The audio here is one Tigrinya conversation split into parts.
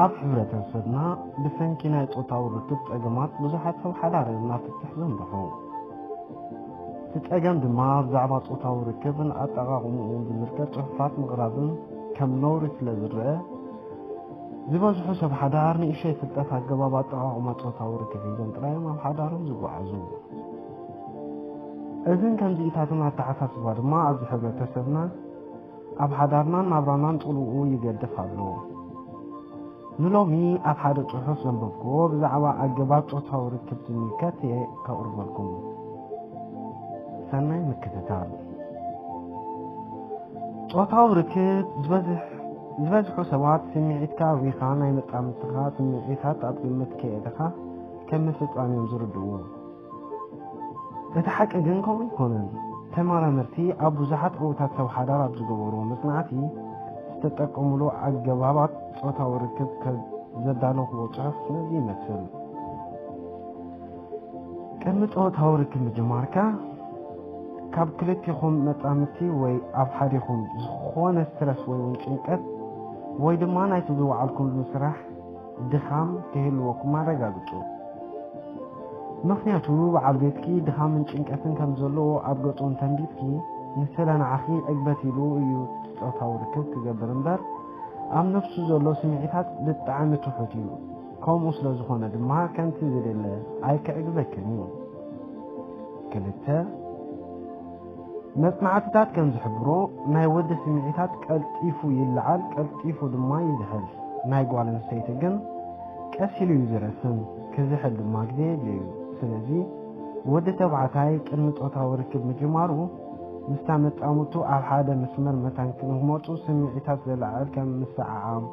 ኣብ ሕብረተሰብና ብሰንኪ ናይ ጾታዊ ርክብ ጸገማት ብዙሓት ሰብ ሓዳር እናፍትሕ ዘንብሑ። እቲ ጸገም ድማ ብዛዕባ ጾታዊ ርክብን ኣጠቓቕምኡን ዝምልከት ጽሑፋት ምቕራብን ከም ነውሪ ስለ ዝረአ፣ ዝበዝሑ ሰብ ሓዳር ንእሽተይ ፍልጠት ኣገባብ ኣጠቓቕማ ጾታዊ ርክብ ሒዞም ጥራይ እዮም ኣብ ሓዳሮም ዝጓዓዙ። እዝን ከምዚኢታትን ኣተሓሳስባ ድማ ኣብዚ ሕብረተሰብና ኣብ ሓዳርናን ናብራናን ጽልኡ ይገድፍ ኣሎ። ንሎሚ ኣብ ሓደ ጽሑፍ ዘንበብክዎ ብዛዕባ ኣገባብ ጾታዊ ርክብ ዝምልከት እየ ከቕርበልኩም። ሰናይ ምክትታል። ጾታዊ ርክብ ዝበዝሕ-፣ ዝበዝሑ ሰባት ስምዒትካ ርኢኻ ናይ መጻምድትኻ ስምዒታት ኣብ ግምት ከየእተኻ ከም ምፍጻም እዮም ዝርድእዎ። እቲ ሓቂ ግን ከምኡ ኣይኮነን። ተመራመርቲ ኣብ ብዙሓት ዕዉታት ሰብ ሓዳር ኣብ ዝገበርዎ መጽናዕቲ ዝተጠቀሙሉ ኣገባባት ጾታዊ ርክብ ከም ዘዳለኽዎ ጽሑፍ ነዚ ይመስል። ቅድሚ ጾታዊ ርክብ ምጅማርካ ካብ ክልቲኹም መጻምድቲ ወይ ኣብ ሓዲኹም ዝኾነ ስትረስ ወይ እውን ጭንቀት ወይ ድማ ናይቲ ዝወዓልኩምሉ ስራሕ ድኻም ክህልወኩም ኣረጋግጹ። ምኽንያቱ በዓል ቤትኪ ድኻምን ጭንቀትን ከም ዘለዎ ኣብ ገጹ እንተንቢብኪ፣ ንስለ ንዓኺ ዕግበት ኢሉ እዩ ጾታዊ ርክብ ክገብር እምበር፣ ኣብ ነፍሱ ዘሎ ስምዒታት ብጣዕሚ ትሑት እዩ። ከምኡ ስለ ዝኾነ ድማ ከምቲ ዝደለ ኣይክዕግበክን እዩ። ክልተ፣ መጽናዕትታት ከም ዝሕብሮ፣ ናይ ወዲ ስምዒታት ቀልጢፉ ይለዓል፣ ቀልጢፉ ድማ ይዝሕል። ናይ ጓል ኣንስተይቲ ግን ቀስ ኢሉ እዩ ዝረስን፣ ክዝሕል ድማ ግዜ የድልዮ እዩ። ስለዚ ወዲ ተባዕታይ ቅድሚ ጾታዊ ርክብ ምጅማሩ፣ ምስታ መጻምድቱ ኣብ ሓደ መስመር መታን ንክመጹ ስምዒታት ዘለዓዕል ከም ምስዕዓም፣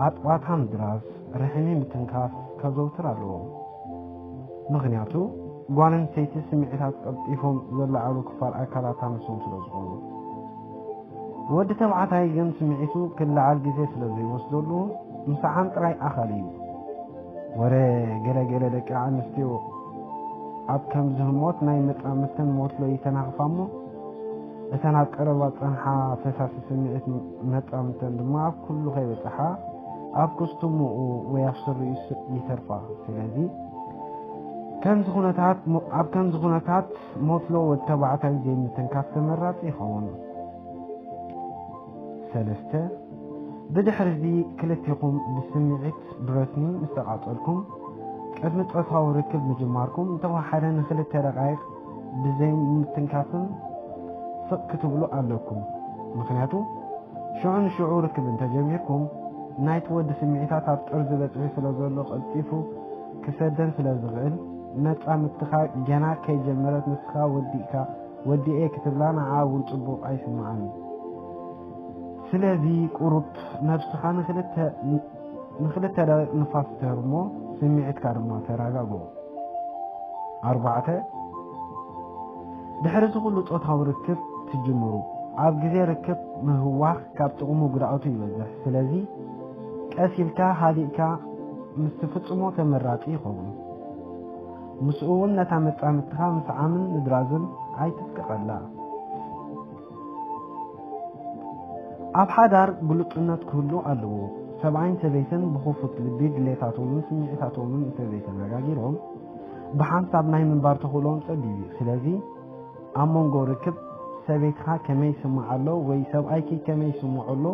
ኣጥባታ ምድራስ፣ ርሕሚ ምትንካፍ ከዘውትር ኣለዎ። ምኽንያቱ ጓል ኣንስተይቲ ስምዒታት ቀልጢፎም ዘለዓዕሉ ክፋል ኣካላታ ንሶም ስለ ዝኾኑ። ወዲ ተባዕታይ ግን ስምዒቱ ክለዓል ግዜ ስለ ዘይወስደሉ ምስዓም ጥራይ ኣኻሊ እዩ። ወረ ገለ ገለ ደቂ ኣንስትዮ ኣብ ከምዚ ህሞት ናይ መጻምድተን ሞትሎ ይተናኽፋ እሞ፣ እተን ኣብ ቀረባ ዝጸንሓ ፈሳሲ ስምዒት መጻምድተን ድማ ኣብ ኩሉ ከይበጽሓ ኣብ ክስቱምኡ ወይ ኣብ ስሪኡ ስ-፣ ይተርፋ። ስለዚ ከምዚ ኩነታት ሞ-፣ ኣብ ከምዚ ኩነታት ሞትሎ ወዲ ተባዕታይ ዘይምትንካፍ ተመራጺ ይኸውን። ሰለስተ፣ ብድሕሪ እዚ ክልቲኹም ብስምዒት ብረስኒ ምስ ተቓጸልኩም፣ ቅድሚ ጾታዊ ርክብ ምጅማርኩም እንተወሓደ ንኽልተ ደቓይቕ ብዘይ ምትንካፍን ስቕ ክትብሉ ኣለኩም። ምኽንያቱ ሽዑ ንሽዑ ርክብ እንተጀሚርኩም፣ ናይቲ ወዲ ስምዒታት ኣብ ጥርዚ በጺሑ ስለ ዘሎ ቀልጢፉ ክሰደን ስለ ዝኽእል፣ መጻምድትኻ ገና ከይጀመረት ንስኻ ወዲእካ፣ ወዲኤ ክትብላ ንዓ እውን ጽቡቕ ኣይስምዓን። ስለዚ ቁሩብ ነብስኻ ንኽልተ፣ ንኽልተ ደቂቕ ንፋስ ትህብ እሞ ስምዒትካ ድማ ተረጋግኦ። ኣርባዕተ፣ ድሕሪ እዚ ኩሉ ጾታዊ ርክብ ትጅምሩ፣ ኣብ ግዜ ርክብ ምህዋኽ ካብ ጥቕሙ ጉድኣቱ ይበዝሕ። ስለዚ ቀስ ኢልካ ሃዲእካ ምስ ትፍጽሞ ተመራጺ ይኸውን። ምስኡ እውን ነታ መጻምድትኻ ምስዓምን ምድራዝን ኣይትጽቀቐላ። ኣብ ሓዳር ግሉጽነት ክህሉ ኣለዎ። ሰብኣይን ሰበይትን ብኽፉት ልቢ ድሌታቶምን ስምዒታቶምን እንተዘይተነጋጊሮም፣ ብሓንሳብ ናይ ምንባር ተኽእሎኦም ጸቢብ እዩ። ስለዚ ኣብ መንጎ ርክብ ሰበይትኻ ከመይ ይስምዓ ኣሎ ወይ ሰብኣይኪ ከመይ ይስምዖ ኣሎ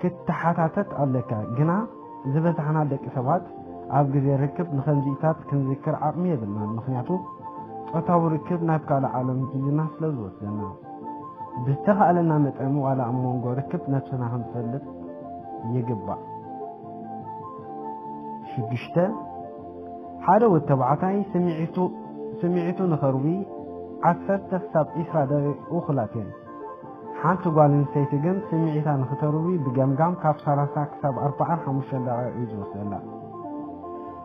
ክትተሓታተት ኣለካ። ግና ዝበዛሕና ደቂ ሰባት ኣብ ግዜ ርክብ ንኸምዚኢታት ክንዝክር ዓቕሚ የብልናን። ምኽንያቱ ጾታዊ ርክብ ናብ ካልእ ዓለም ሒዙና ስለ ዝወስደና። ብዝተኻእለና መጠን ዋላ ኣብ መንጎ ርክብ ነብስና ክንፈልጥ ይግባእ። ሽዱሽተ፣ ሓደ ወዲ ተባዕታይ ስምዒቱ፣ ስምዒቱ ንኸርዊ ዓሰርተ ክሳብ ዒስራ ደቂቕ እኹላት እየን። ሓንቲ ጓል ኣንስተይቲ ግን ስምዒታ ንኽተርዊ ብገምጋም ካብ ሰላሳ ክሳብ ኣርብዓን ሓሙሽተን ደቂቕ እዩ ዝወስደላ።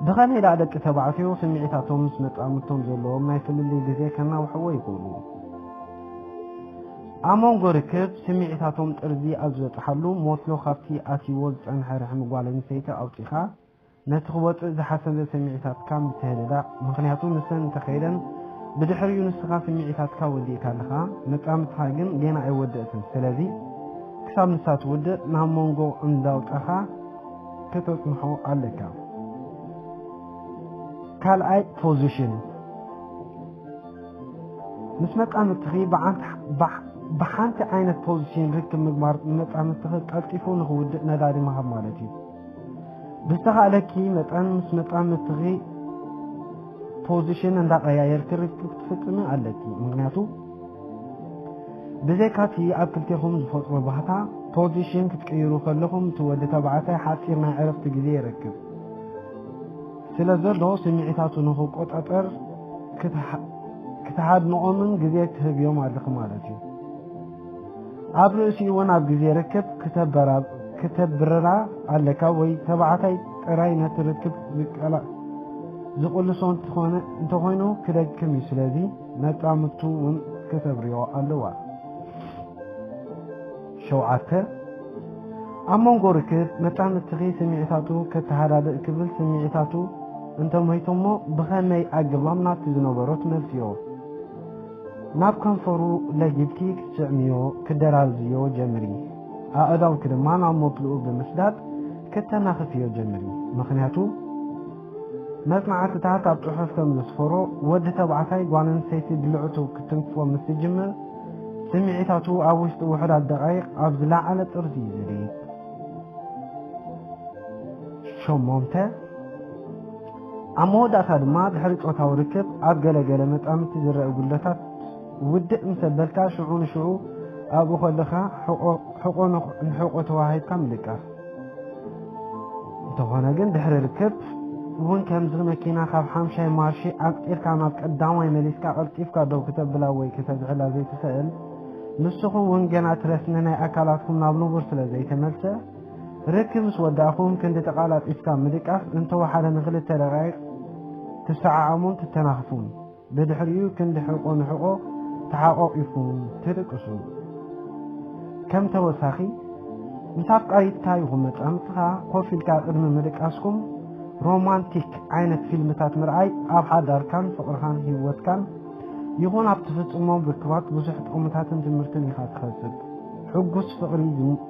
ብኸመይ ደኣ ደቂ ተባዕትዮ ስምዒታቶም ምስ መጻምድቶም ዘለዎም ናይ ፍልልይ ግዜ ከናውሕዎ ይኽእሉ? ኣብ መንጎ ርክብ ስምዒታቶም ጥርዚ ኣብ ዝበጽሓሉ፣ ሞትሎ ካብቲ ኣትይዎ ዝጸንሐ ርሕሚ ጓል ኣንስተይቲ ኣውጺኻ፣ ነቲ ክወጽእ ዝሓሰበ ስምዒታትካ ምትህድዳእ፣ ምኽንያቱ ንሰን እንተኸይደን ብድሕሪኡ ንስኻ ስምዒታትካ ወዲእካ ኣለኻ፣ መጻምድትኻ ግን ጌና ኣይወደእትን። ስለዚ ክሳብ ንሳ ትውድእ ናብ መንጎ እንዳውጻኻ ከተጽንሖ ኣለካ። ካልኣይ ፖዚሽን፣ ምስ መጻምድትኺ ብዓንት- ብሕ- ብሓንቲ ዓይነት ፖዚሽን ርክብ ምግባር ንመጻምድትኺ ቀልጢፉ ንኽውድእ ነዳዲ ምሃብ ማለት እዩ። ብዝተኻእለኪ መጠን ምስ መጻምድትኺ ፖዚሽን እንዳቐያየርኪ ርክብ ክትፍጽሚ ኣለኪ። ምኽንያቱ ብዘይካቲ ኣብ ክልቴኹም ዝፈጥሮ ባህታ፣ ፖዚሽን ክትቅይሩ ከለኹም እቲ ወዲ ተባዕታይ ሓጺር ናይ ዕረፍቲ ግዜ ይረክብ ስለ ዘሎ፣ ስምዒታቱ ንኽቆጻጸር ክትሃ- ክትሃድንኦምን ግዜ ትህብዮም ኣለኺ ማለት እዩ። ኣብ ርእሲኡ እውን ኣብ ግዜ ርክብ ክተበራ- ክተብርራ ኣለካ፣ ወይ ተባዕታይ ጥራይ ነቲ ርክብ ዝቀላ- ዝቕልሶ እንተኾነ- እንተኾይኑ ክደክም እዩ። ስለዚ መጻምድቱ እውን ከተብርዮ ኣለዋ። ሸውዓተ፣ ኣብ መንጎ ርክብ መጻምድትኺ ስምዒታቱ ከተሃዳድእ ክብል ስምዒታቱ እንተሞይቶሞ ብኸመይ ኣገባብ ናብቲ ዝነበሮ ትመልስዮ? ናብ ከንፈሩ ለጊብኪ ክትስዕምዮ፣ ክደራዝዮ ጀምሪ። ኣእዳውኪ ድማ ናብ ሞትልኡ ብምስዳድ ክተናኽፍዮ ጀምሪ። ምኽንያቱ መጽናዕትታት ኣብ ጽሑፍ ከም ዘስፈሮ፣ ወዲ ተባዕታይ ጓል ኣንስተይቲ ድልዕቱ ክትንክፎ ምስ ትጅምር፣ ስምዒታቱ ኣብ ውሽጢ ውሑዳት ደቓይቕ ኣብ ዝለዓለ ጥርዚ እዩ ዝድይብ። ሸሞንተ፣ ኣብ መወዳእታ ድማ ድሕሪ ጾታዊ ርክብ ኣብ ገለ ገለ መጻምድቲ ዝረአ ጉድለታት ውድእ ምስ ኣበልካ፣ ሽዑ ንሽዑ ኣብኡ ከለኻ ሕቖ- ሕቖ ንኽ- ንሕቖ ተዋሂብካ ምልቃስ። እንተኾነ ግን ድሕሪ ርክብ እውን ከምዚ መኪና ካብ ሓምሻይ ማርሺ ዓቂርካ ናብ ቀዳማይ መሊስካ ቀልጢፍካ ደው ክተብላ ወይ ክተዝሕላ ዘይትኽእል፣ ንስኹም እውን ገና እቲ ረስኒ ናይ ኣካላትኩም ናብ ንቡር ስለ ዘይተመልሰ፣ ርክብ ምስ ወዳእኹም ክንዲ ተቓላጢፍካ ምድቃስ እንተወሓደ ንኽልተ ደቓይቕ ትሰዓዓሙን ትተናኽፉን። ብድሕሪኡ ክንዲ ሕቖ ንሕቖ ተሓቋቒፍኩም ትድቅሱ። ከም ተወሳኺ፣ ምስ ኣፍቃሪትካ ይኹን መጻምድትኻ ኮፍ ኢልካ ቅድሚ ምድቃስኩም ሮማንቲክ ዓይነት ፊልምታት ምርኣይ ኣብ ሓዳርካን ፍቕርኻን ህይወትካን ይኹን ኣብ ትፍጽሞም ርክባት ብዙሕ ጥቕምታትን ትምህርትን ኢኻ ትኸስብ። ሕጉስ ፍቕሪ ዝም-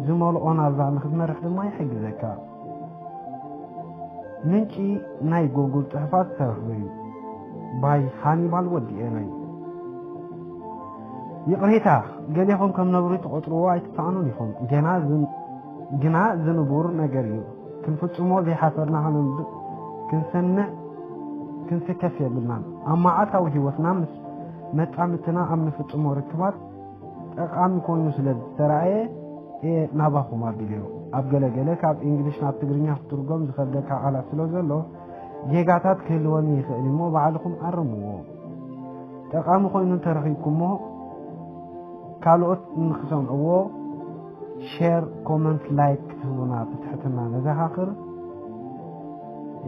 ዝመልኦ ናብራ ንኽትመርሕ ድማ ይሕግዘካ። ምንጪ ናይ ጎጉል ጽሑፋት ዝተረኽበ እዩ። ባይ ሃኒባል ወዲ ኤረይ። ይቕሬታ፣ ገሌኹም ከም ነውሪ ትቖጽርዎ ኣይትሰኣኑን ኢኹም። ገና ዝን- ግና ዝንቡር ነገር እዩ። ክንፍጽሞ ዘይሓፈርና ከነንብ- ክንሰንዕ ክንስከፍ የብልናን። ኣብ መዓልታዊ ህይወትና ምስ መጻምድትና ኣብ ንፍጽሞ ርክባት ጠቓሚ ኮይኑ ስለ ዝተራእየ እየ ናባኹም ኣቢለዮ። ኣብ ገለ ገለ ካብ እንግሊሽ ናብ ትግርኛ ክትርጎም ዝኸብደካ ቃላት ስለ ዘሎ ጌጋታት ክህልወኒ ይኽእል እሞ ባዕልኹም ኣርምዎ። ጠቓሚ ኮይኑ እንተረኺብኩሞ ካልኦት ንክሰምዕዎ ሼር፣ ኮመንት፣ ላይክ ክትህቡና ብትሕትና ነዘኻኽር።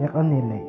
የቐንየለይ።